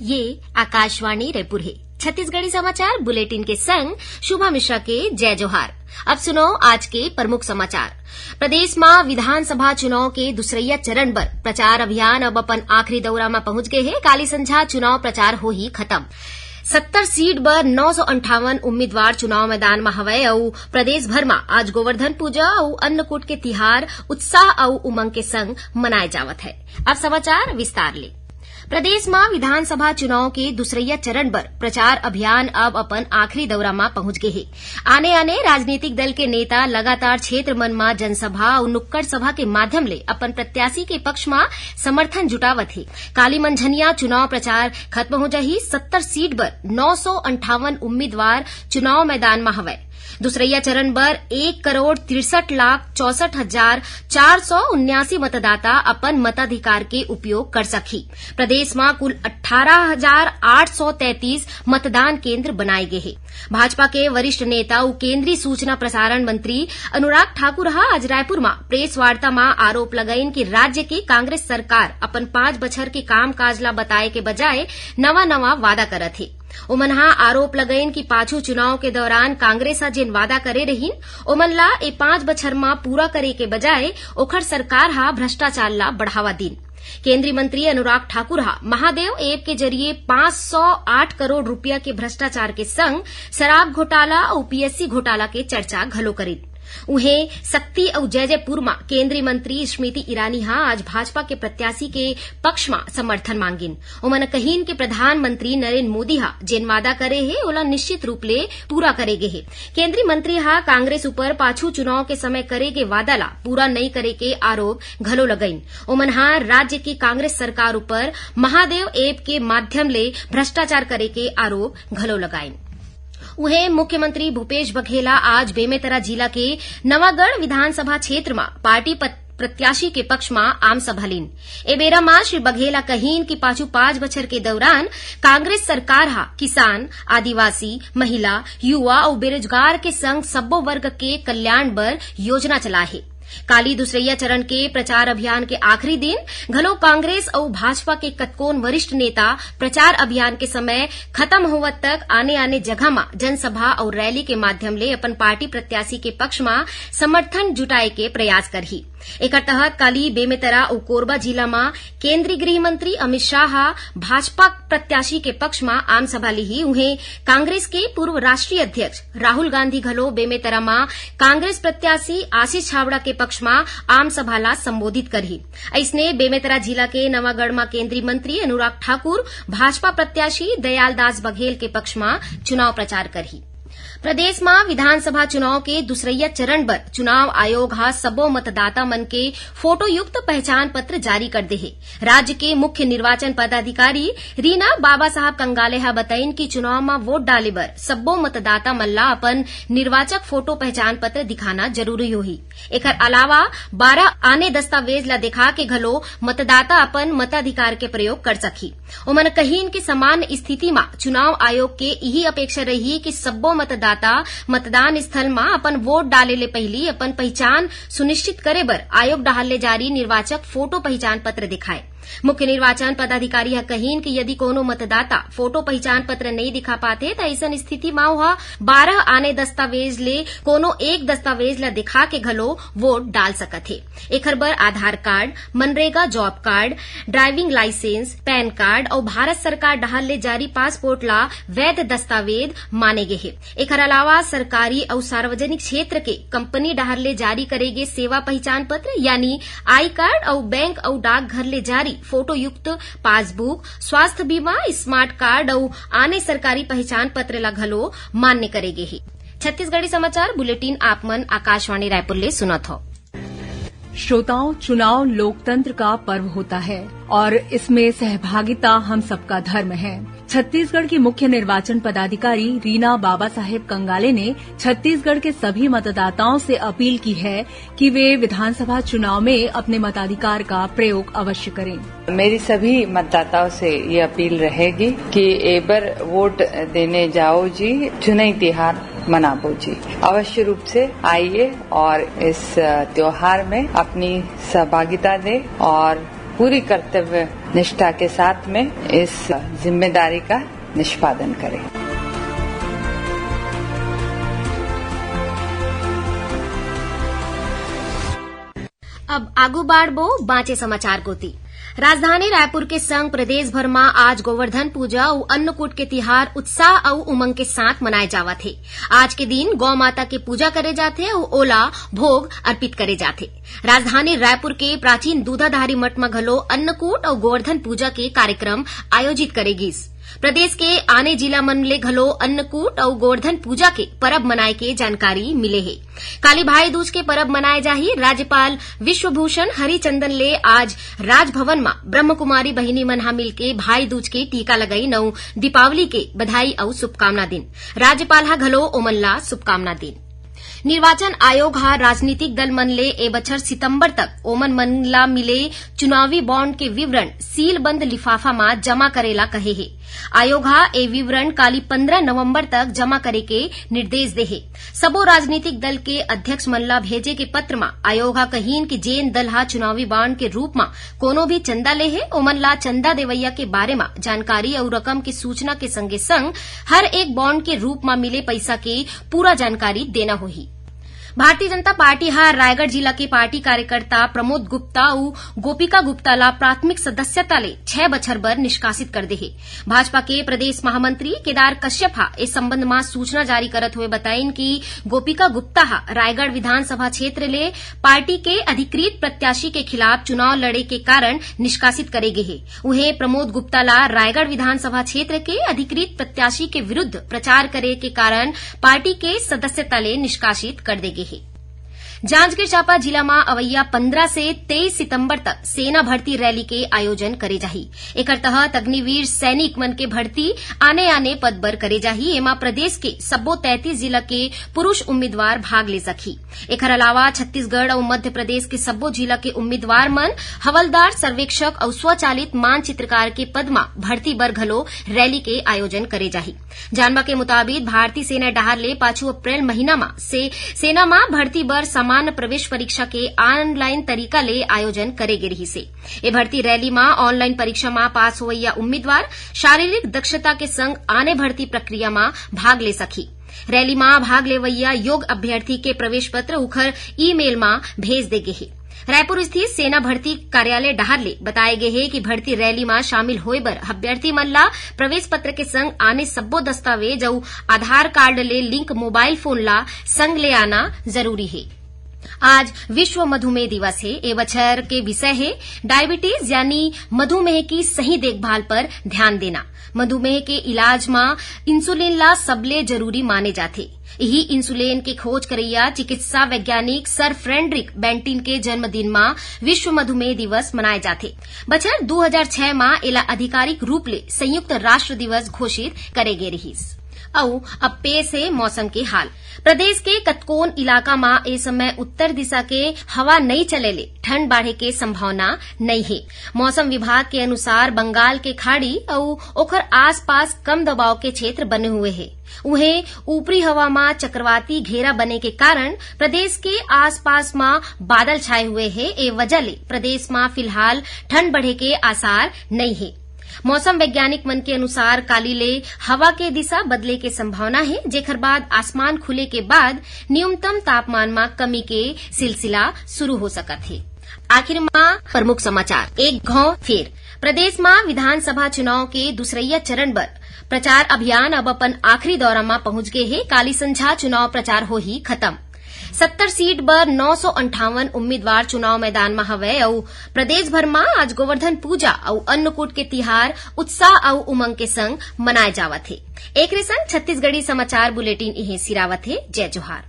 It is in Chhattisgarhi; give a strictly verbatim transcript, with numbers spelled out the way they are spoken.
ये आकाशवाणी रायपुर हे। छत्तीसगढ़ी समाचार बुलेटिन के संग शुभा मिश्रा के जय जोहार। अब सुनो आज के प्रमुख समाचार। प्रदेश म विधानसभा चुनाव के दूसरइया चरण बर प्रचार अभियान अब अपन आखिरी दौरा म पहुंच गे हे। काली संझा चुनाव प्रचार होही खत्म। सत्तर सीट बर नौ सौ अंठावन उम्मीदवार चुनाव मैदान म हवय अउ प्रदेश भर म आज गोवर्धन पूजा अउ अन्नकूट के तिहार उत्साह अउ उमंग के संग मनाए जावत हे। अब समाचार विस्तार ले। प्रदेश म विधानसभा चुनाव के दूसरइया चरण बर प्रचार अभियान अब अपन आखिरी दौरा म पहुंच गे हे। आने-आने राजनीतिक दल के नेता लगातार क्षेत्र मन म जनसभा अउ नुक्कड़ सभा के माध्यम ले अपन प्रत्याशी के पक्ष म समर्थन जुटावत हे। काली मंझनिया चुनाव प्रचार खत्म हो जाही। सत्तर सीट बर नौ सौ अंठावन उम्मीदवार चुनाव मैदान म हवय। दूसरइया चरण बर एक करोड़ तिरसठ लाख चौसठ हजार चार सौ उन्यासी मतदाता अपन मताधिकार के उपयोग कर सकही। प्रदेश म कुल अट्ठारह हजार आठ सौ तैंतीस मतदान केंद्र बनाए गे हे। भाजपा के वरिष्ठ नेता अउ केंद्रीय सूचना प्रसारण मंत्री अनुराग ठाकुर ह आज रायपुर म प्रेस वार्ता म आरोप लगाइन कि राज्य के कांग्रेस सरकार अपन पांच बछर के कामकाज ला बताए के बजाय नवा-नवा वादा करत हे। ओमन ह आरोप लगाइन कि पाछू चुनाव के दौरान कांग्रेस ह जेन वादा करे रहिन, ओमन ला ए पांच बछर म पूरा करे के बजाय ओखर सरकार ह भ्रष्टाचार ला बढ़ावा दीन। केंद्रीय मंत्री अनुराग ठाकुर ह महादेव ऐप के जरिए पांच सौ आठ करोड़ रुपया के भ्रष्टाचार के संग शराब घोटाला अउ पीएससी घोटाला के चर्चा घलो करिन। उहें, सक्ती अउ जैजैपुर म केंद्रीय मंत्री स्मृति ईरानी ह आज भाजपा के प्रत्याशी के पक्ष म समर्थन मांगिन। ओमन कहिन कि प्रधानमंत्री नरेंद्र मोदी ह जेन वादा करे हे, ओला निश्चित रूप ले पूरा करे गे हे। केंद्रीय मंत्री ह कांग्रेस ऊपर पाछू चुनाव के समय करे गे वादा ला पूरा नइ करे के आरोप घलो लगाइन। ओमन ह राज्य के कांग्रेस सरकार ऊपर महादेव ऐप के माध्यम ले भ्रष्टाचार करे के आरोप घलो लगाइन। उहें, मुख्यमंत्री भूपेश बघेल ह आज बेमेतरा जिला के नवागढ़ विधानसभा क्षेत्र म पार्टी पत-, प्रत्याशी के पक्ष म आम सभा लीन। ए बेरा म श्री बघेल ह कहिन कि पाछू पांच बछर के दौरान कांग्रेस सरकार ह किसान, आदिवासी, महिला, युवा अउ बेरोजगार के संग सब्बो वर्ग के कल्याण बर योजना चलाए हे। काली दूसरइया चरण के प्रचार अभियान के आखिरी दिन घलो कांग्रेस अउ भाजपा के कतकोन वरिष्ठ नेता प्रचार अभियान के समय खत्म होवत तक आने-आने जगह म जनसभा अउ रैली के माध्यम ले अपन पार्टी प्रत्याशी के पक्ष म समर्थन जुटाए के प्रयास करही। एकर तहत काली बेमेतरा अउ कोरबा जिला म केंद्रीय गृह मंत्री अमित शाह ह भाजपा प्रत्याशी के पक्ष म आम सभा लिही। उहें, कांग्रेस के पूर्व राष्ट्रीय अध्यक्ष राहुल गांधी घलो बेमेतरा म कांग्रेस प्रत्याशी आशीष छाबड़ा के पक्ष म आम सभा ला संबोधित करही। अइसने, बेमेतरा जिला के नवागढ़ म केंद्रीय मंत्री अनुराग ठाकुर भाजपा प्रत्याशी दयालदास बघेल के पक्ष म चुनाव प्रचार करही। प्रदेश म विधानसभा चुनाव के दूसरइया चरण बर चुनाव आयोग ह सबो मतदाता मन के फोटोयुक्त पहचान पत्र जारी कर दे हे। राज्य के मुख्य निर्वाचन पदाधिकारी रीना बाबा साहब कंगाले ह बताइन कि चुनाव म वोट डाले बर सब्बो मतदाता मन ला अपन निर्वाचक फोटो पहचान पत्र दिखाना जरूरी होही। एखर अलावा बारह आने दस्तावेज ला दिखा के घलो मतदाता अपन मताधिकार के प्रयोग कर सकही। ओमन कहिन कि सामान्य स्थिति म चुनाव आयोग के इही अपेक्षा रही कि सब्बो मतदाता मतदान स्थल म अपन वोट डाले ले पहिली अपन पहिचान सुनिश्चित करे बर आयोग डहार ले जारी निर्वाचक फोटो पहिचान पत्र दिखाए। मुख्य निर्वाचन पदाधिकारी ह कहिन कि यदि कोनो मतदाता फोटो पहिचान पत्र नइ दिखा पाथे, त अइसन स्थिति म ओह बारह आने दस्तावेज ले कोनो एक दस्तावेज ल दिखा के घलो वोट डाल सकत हे। एखर बर आधार कार्ड, मनरेगा job card, driving licence, PAN card अउ भारत सरकार डहार ले जारी पासपोर्ट ला वैध दस्तावेज माने गे हे। एखर अलावा सरकारी अउ सार्वजनिक क्षेत्र के कंपनी डहार ले जारी करे गे सेवा पहिचान पत्र यानी आई कार्ड अउ बैंक अउ डाकघर ले जारी फोटोयुक्त पासबुक, स्वास्थ्य बीमा, स्मार्ट कार्ड अउ आने सरकारी पहिचान पत्र ला घलो मान्य करे गे हे। छत्तीसगढ़ी समाचार बुलेटिन आप मन आकाशवाणी रायपुर ले सुनत हव। श्रोताओं, चुनाव लोकतंत्र का पर्व होता है और इसमें सहभागिता हम सबका धर्म है। छत्तीसगढ़ की मुख्य निर्वाचन पदाधिकारी रीना बाबा साहेब कंगाले ने छत्तीसगढ़ के सभी मतदाताओं से अपील की है कि वे विधानसभा चुनाव में अपने मताधिकार का प्रयोग अवश्य करें। मेरी सभी मतदाताओं से ये अपील रहेगी कि ए बर वोट देने जाओ जी, चुनई तिहार मनाबो जी। अवश्य रूप से आइए और इस, अ, त्योहार में अपनी सहभागिता दें और पूरी कर्तव्य निष्ठा के साथ में इस जिम्मेदारी का निष्पादन करें। अब आगू बाढ़बो बांचे समाचार कोती। राजधानी रायपुर के संग प्रदेश भर म आज गोवर्धन पूजा अउ अन्नकूट के तिहार उत्साह अउ उमंग के साथ मनाए जावत हे। आज के दिन गौ माता के पूजा करे जाथे अउ ओला भोग अर्पित करे जाथे। राजधानी रायपुर के प्राचीन दूधाधारी मठ म घलो अन्नकूट अउ गोवर्धन पूजा के कार्यक्रम आयोजित करे गिस। प्रदेश के आने जिला मन ले घलो अन्नकूट अउ गोवर्धन पूजा के परब मनाए के जानकारी मिले हे। काली भाई दूज के परब मनाए जाही। राज्यपाल विश्वभूषण हरिचंदन ले आज राजभवन म ब्रह्मकुमारी बहिनी मन ह मिलके भाई दूज के टीका लगाइन अउ दीपावली के बधाई अउ शुभकामना दिन। राज्यपाल ह घलो ओमन ला शुभकामना दिन। निर्वाचन आयोग ह राजनीतिक दल मन ले ए बछर सितंबर तक ओमन मन ला मिले चुनावी बॉन्ड के विवरण सीलबंद लिफाफा म जमा करे ला कहे हे। आयोग ह ए विवरण काली पंद्रह नवंबर तक जमा करे के निर्देश दे हे। सबो राजनीतिक दल के अध्यक्ष मन ला भेजे के पत्र म आयोग ह कहीन कि जेन दल ह चुनावी बॉन्ड के रूप म कोनो भी चंदा ले हे, ओमन ला चंदा देवइया के बारे म जानकारी अउ रकम के सूचना के संगे संग हर एक बॉन्ड के रूप म मिले पइसा के पूरा जानकारी देना होही। भारतीय जनता पार्टी ह रायगढ़ जिला के पार्टी कार्यकर्ता प्रमोद गुप्ता अउ गोपिका गुप्ता ला प्राथमिक सदस्यता ले छह बछर बर निष्कासित कर दे हे। भाजपा के प्रदेश महामंत्री केदार कश्यप ह ए संबंध म सूचना जारी करत हुए बताइन कि गोपिका गुप्ता ह रायगढ़ विधानसभा क्षेत्र ले पार्टी के अधिकृत प्रत्याशी के खिलाफ चुनाव लड़े के कारण निष्कासित करे गे हे। उहें, प्रमोद गुप्ता ला रायगढ़ विधानसभा क्षेत्र के अधिकृत प्रत्याशी के विरुद्ध प्रचार करे के कारण पार्टी के सदस्यता ले निष्कासित कर दे गे हे। जांजगीर चांपा जिला म अवइया पंद्रह से तेईस सितंबर तक सेना भर्ती रैली के आयोजन करे जाही। एकर तहत अग्निवीर सैनिक मन के भर्ती आने-आने पद बर करे जाही। एमा प्रदेश के सब्बो तैंतीस जिला के पुरुष उम्मीदवार भाग ले सकही। एखर अलावा छत्तीसगढ़ अउ मध्य प्रदेश के सब्बो जिला के उम्मीदवार मन हवलदार, सर्वेक्षक अउ स्वचालित मानचित्रकार के पद म भर्ती बर घलो रैली के आयोजन करे जाही। जानबा के मुताबिक, भारतीय सेना डहार ले पाछू अप्रैल महीना म से सेना म भर्ती बर सामान्य प्रवेश परीक्षा के ऑनलाइन तरीका ले आयोजन करे गे रिहिस हे। ए भर्ती रैली म ऑनलाइन परीक्षा म पास होवइया उम्मीदवार शारीरिक दक्षता के संग आने भर्ती प्रक्रिया म भाग ले सकही। रैली म भाग लेवइया योग्य अभ्यर्थी के प्रवेश पत्र उखर ईमेल म भेज दे गे हे। रायपुर स्थित सेना भर्ती कार्यालय डहार ले बताए गे हे कि भर्ती रैली म शामिल होए बर अभ्यर्थी मन ला प्रवेश पत्र के संग आने सब्बो दस्तावेज अउ आधार कार्ड ले लिंक मोबाइल फोन ला संग ले आना जरूरी हे। आज विश्व मधुमेह दिवस हे। ए बछर के विषय हे डायबिटीज यानी मधुमेह की सही देखभाल पर ध्यान देना। मधुमेह के इलाज म इंसुलिन ला सबले जरूरी माने जाथे। इही इंसुलिन के खोज करइया चिकित्सा वैज्ञानिक सर फ्रेडरिक बेंटिन के जन्मदिन म विश्व मधुमेह दिवस मनाए जाथे। बछर दू हजार छह म एला आधिकारिक रूप ले संयुक्त राष्ट्र दिवस घोषित करे गे रिहिस। अउ अब पेश हे मौसम के हाल। प्रदेश के कतकोन इलाका म ए समय उत्तर दिशा के हवा नइ चले ले ठंड बाढ़े के संभावना नइ हे। मौसम विभाग के अनुसार बंगाल के खाड़ी अउ ओखर आसपास कम दबाव के क्षेत्र बने हुए हे। उहें, ऊपरी हवा म चक्रवाती घेरा बने के कारण प्रदेश के आसपास म बादल छाए हुए हे। ए वजह ले प्रदेश म फिलहाल ठंड बढ़े के आसार नइ हे। मौसम वैज्ञानिक मन के अनुसार काली ले हवा के दिशा बदले के संभावना हे, जेखर बाद आसमान खुले के बाद न्यूनतम तापमान म कमी के सिलसिला शुरू हो सकत हे। आखिर म प्रमुख समाचार एक घाव फेर। प्रदेश म विधानसभा चुनाव के दूसरइया चरण बर प्रचार अभियान अब अपन आखिरी दौरा म पहुंच गे हे। काली संझा चुनाव प्रचार होही खत्म। सत्तर सीट बर नौ सौ अंठावन उम्मीदवार चुनाव मैदान म हवय अउ प्रदेश भर म आज गोवर्धन पूजा अउ अन्नकूट के तिहार उत्साह अउ उमंग के संग मनाए जावत हे। एकरे संग छत्तीसगढ़ी समाचार बुलेटिन इहें सिरावत हे। जय जोहार।